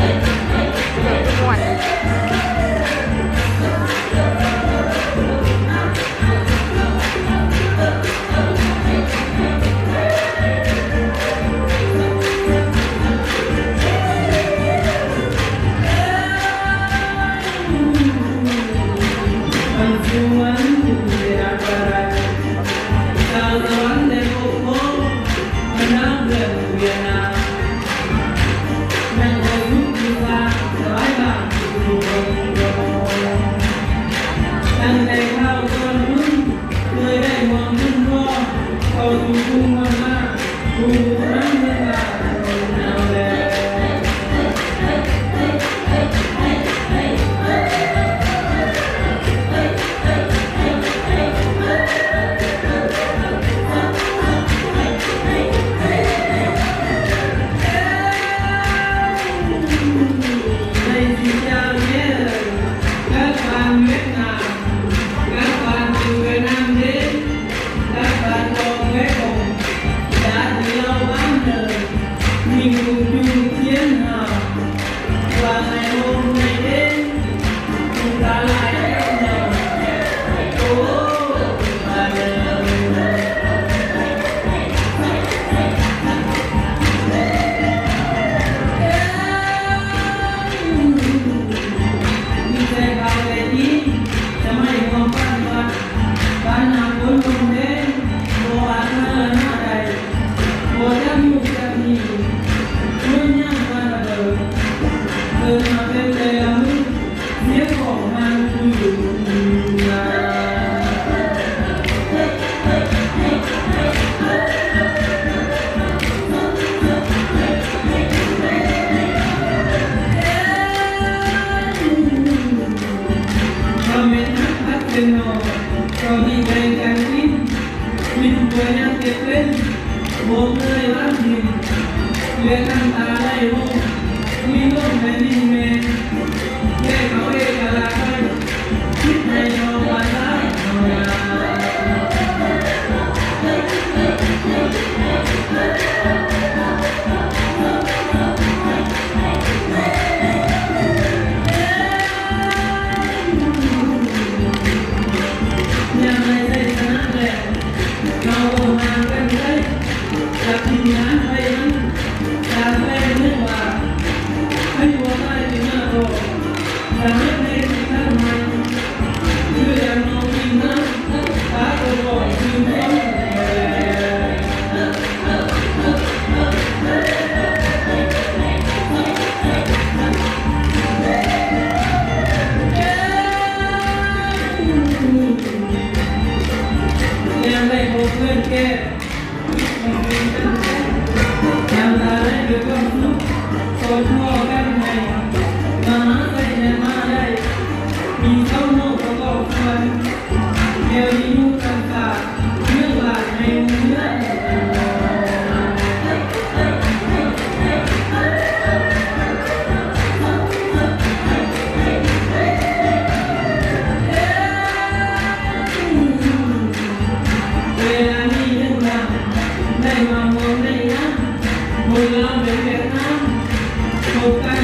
ມ່ວນ. ຕັ້ງແຕ່ເຊົ້າກ່ອນລຸນ ເຄີຍໄດ້ຮ່ວມບຸນຮ່ວມ ເຂົ້າສູ່ກຸ່ມມາດ ຜູ້ບຸກນຳເມືອງລາວເຮົາແລະ ໃນສີຈາວແຍ ກັບບ້ານຫວຽດນາມ ກັບບ້ານເວີຍນາມເດ ກັບບ້ານດອກແວກອງ ຈາກທີ່ເລົ່າບ້ານເດີ ມີກຸງຈຸງທຽນຫາ ວ່າໃນໂຮງໃນເດ ເປັນຫຍັງເກັບເປັນ ບໍ່ເຄີຍວາງຖິ້ມ ແລະນ້ຳຕາໄຫຼລົງ ມີລົມແຜ່ນດິນແມ່ ແລະເຂົາເອກະລາດໄວ້ ຄິດໃຫ້ຊອບບ້ານລາວເຮົານາ. ຍາມໃດໄດ້ຊະນະແລ້ວ ເຮົາບໍ່ຫ່າງກັນໄດ້ ຈາກທີ່ງານໄປນັ້ນ ຈາກແປງເມືອງວ່າ ໃຫ້ຫົວຕາຍຂຶ້ນມາກໍ ສາມາດເຮັດທັນໃໝ່ ຄືຢ່າງນ້ອງກິນນ້ຳ ຕາກໍບອດຄືນຄົນ. ແນວໃດບໍ່ເພື່ອນແກ້ ນຳລາຍດ້ວຍຄວາມສຸກ ກອດຄໍກັນໃຫ້ມະຫາໄຊຊະນະມາໄດ້ ມີຊາວໂນປະກອບສ່ວນ ແນວທີ່ຢູ່ກັນສາ ເລື່ອງຫຼາຍໃນເມືອງ. ເວລານີ້ເລື່ອງລາວໄດ້ມາຮ່ວມໃນງານ ຄົນລາວແລະຫວຽດນາມ ພົບກັ